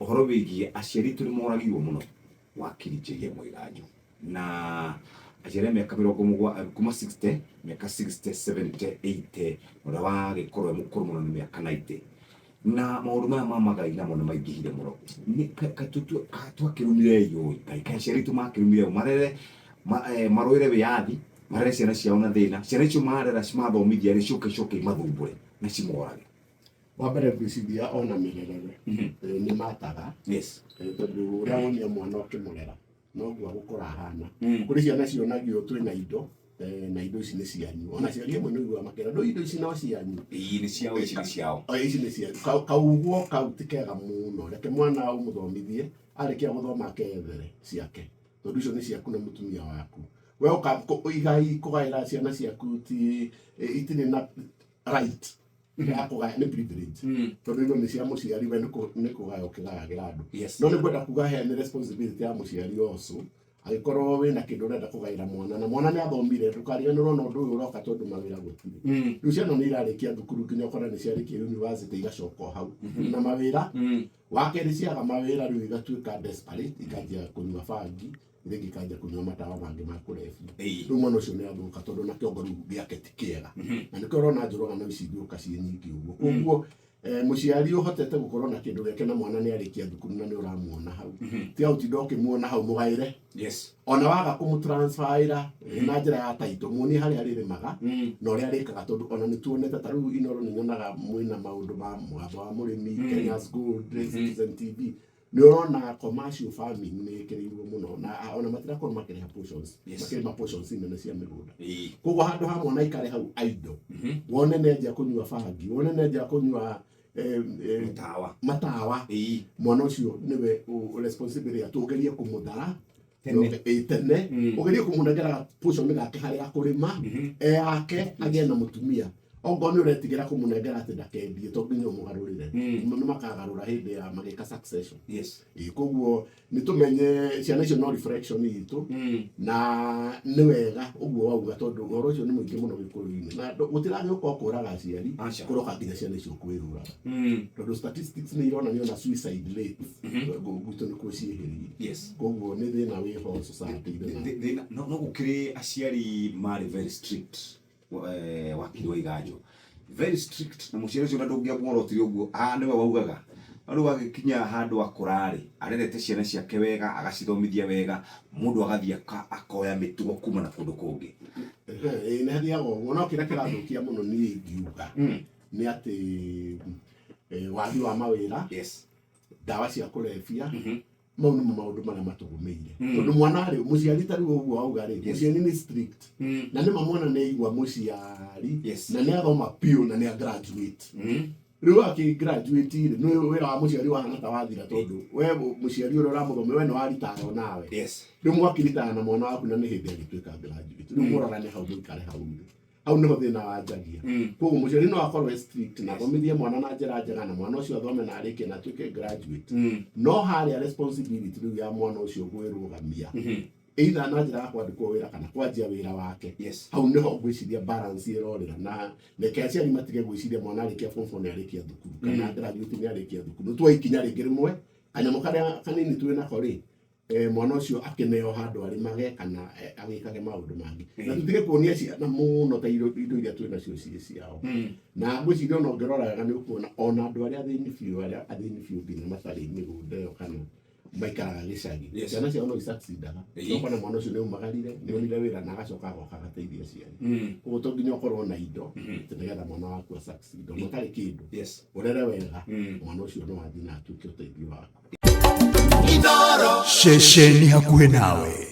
Ũhoro wĩgiĩ aciari aitũ nĩ moragirwo mũno wakiri Njĩria Mwĩganjo na aciari a mĩaka mĩrongo mũgwa kuma 60 mĩaka 60 70 80 na ũrĩa wagĩkorwo e mũkũrũ mũno nĩ mĩaka 90 na maũndũ maya ma magai namo nĩ maingĩhire mũno. Nĩ- ka- ka- tu- tu- ka- twakĩrumire yũĩ Ngai kaĩ aciari aitũ makĩrumire ũ marere ma, eh, marũĩre wĩyathi marere ciana ciao na thĩna ciana icio marera mathomithia rĩ ciũke icoke imathumbũre na cimorage. Wa mbere ngwĩciria ona mĩrerere nĩ mataga. Tondũ ũrĩa wonia mwana ũkĩmũrera noguo agũkũra ahana. Kũrĩ ciana cionagio twĩna indo na indo ici nĩ cianyu. Ona aciari amwe nĩ ũiguaga makĩra no indo ici no cianyu. Ĩĩ nĩ ciao, ici nĩ ciao. Ici nĩ cianyu. Kauguo kau ti kega mũno. Reke mwana ũmũthomithie, arĩkia gũthoma akeyethere ciake. Tondũ icio nĩ ciaku na mũtumia waku. We igai kũgaĩra ciana ciaku ti itirĩ na right ya kũgaya, nĩ privilege. Tondũ indo nĩ cia mũciari, we nĩ kũgaya ũkĩgayagĩra andũ. No nĩ ngwenda kuga he nĩ responsibility ya mũciari also. Angĩkorwo wĩna kĩndũ ũrenda kũgaĩra mwana na mwana nĩ athomire, ndũkariganĩrwo na ũndũ ũyũ ũroka tondũ mawĩra gũtirĩ. Rĩu ciana nĩ irarĩkia thukuru nginya ũkore nĩ ciarĩkia university igacoka o hau na mawĩra. Wa kerĩ ciaga mawĩra rĩu igatuĩka desperate, ikanjia kũnyua bangi, rĩngĩ ikanjia kũnyua matawa mangĩ ma kũrebia. Rĩu mwana ũcio nĩ athũka tondũ na kĩongo rĩu gĩake ti kĩega. Na nĩkĩo ũrona njũragano ici igĩũka ciĩ nyingĩ ũguo. Koguo mũciari ũhotete gũkorwo na kĩndũ gĩake na mwana nĩ arĩkia thukuru na nĩ ũramuona hau. Tiga gũtinda ũkĩmuona hau mũgaĩre. Ona waga kũmũtransferĩra na njĩra ya title, muonie harĩa arĩrĩmaga na ũrĩa arĩkaga tondũ ona nĩ tuonete ta rĩu Inooro nĩ nyonaga mwĩna maũndũ ma mũgambo wa mũrĩmi, Kenya's Gold, Citizen TV. Nĩ ũrona commercial farming nĩ ĩkĩrĩirwo mũno na ona matirakorwo makĩrĩha portions, makĩrĩma portions nene cia mĩgũnda. Koguo handũ ha mwana aikare hau idle, wone nĩ anjia kũnyua bangi, wone nĩ anjia kũnyua Matawa. Matawa. Mwana ũcio nĩwe responsibility ya tũgerie kũmũthara Tene. Tene. Ũgerie kũmũnengera portion gake harĩa akũrĩma e yake agĩe na mũtumia. Ongorwo nĩ ũretigĩra kũmũnengera atĩ ndakendie, to nginya ũmũgarũrĩre. Nĩ makagarũra hĩndĩ ya magĩka succession. Koguo nĩ tũmenye ciana icio no reflection itũ na nĩ wega ũguo wauga tondũ ũhoro ũcio nĩ mũingĩ mũno gĩkũyũ-inĩ na gũtiragĩũka o kũraga aciari. Aca. Kũroka nginya ciana icio kwĩyũraga tondũ statistics nĩ ironania ona suicide rates gwitũ nĩkuo ciĩhĩrĩire. Koguo nĩ thĩna wĩho society-inĩ na Thĩna no gũkĩrĩ aciari marĩ very strict, wakiri wa Iganjo, very strict, na mũciari ũcio ona ndũngĩamuorotire ũguo, ah, nĩwe waugaga. No rĩu agĩkinya handũ akũra-rĩ, arerete ciana ciake wega, agacithomithia wega, mũndũ agathiĩ akoya mĩtugo kuma na kũndũ kũngĩ. Ehe, ĩĩ, nĩ hathiaga ũguo no kĩrĩa kĩrathũkia mũno niĩ ingiuga nĩ atĩ wagi wa mawĩra, ndawa cia kũrebia, mau nĩmo maũndũ marĩa matũgũmĩire. Tondũ mwana rĩ, mũciari ta rĩu ũguo wauga rĩ, mũciari nĩ strict na nĩma mwana nĩ aigua mũciari na nĩ athoma biũ na nĩ a graduate. Rĩu akĩ graduate rĩ, nĩ wĩra wa mũciari wahana ta wathira tondũ we mũciari ũrĩa ũramũthomia we nĩ waritaya onawe. Rĩu mwakĩritaya na mwana waku na nĩ hĩndĩ agĩtuĩka graduate, rĩu mũrorane hau mũikare hau rĩ, hau nĩho thĩna wanjagia. Koguo mũciari no akorwo e strict na athomithie mwana na njĩra njega na mwana ũcio athome na arĩkie na atuĩke graduate, no harĩa responsibility rĩu ya mwana ũcio kwĩrũgamia, either na njĩra ya kwandĩkwo wĩra kana kwanjia wĩra wake, hau nĩho ngwĩciria balance ĩrorĩra. Na reke aciari matige gwĩciria mwana arĩkia form 4 nĩ arĩkia thukuru kana graduate nĩ arĩkia thukuru. Nĩ tuoe ikinya rĩngĩ rĩmwe kanyamũ karĩa kanini twĩ nako rĩ, mwana ũcio akĩneo handũ arĩmage kana agĩkage maũndũ mangĩ na tũtige kuonia ciana mũno ta indo iria twĩ nacio ciĩ ciao. Na ngwĩciria ona ũngĩrora wega nĩ ũkuona ona andũ arĩa athĩni biũ, arĩa athĩni biũ nginya matarĩ mĩgũnda ĩyo kana maikaraga gĩcagi, ciana ciao no icakcindaga. Ũkona mwana ũcio nĩ aumagarire, nĩ onire wĩra na agacoka agoka agateithia aciari. Koguo to nginya ũkorwo na indo atĩ nĩgetha mwana waku a succeed. Ona ũtarĩ kĩndũ, ũrere wega mwana ũcio no athiĩ na atuĩke ũteithio waku. Ceceni hakuhĩ nawe.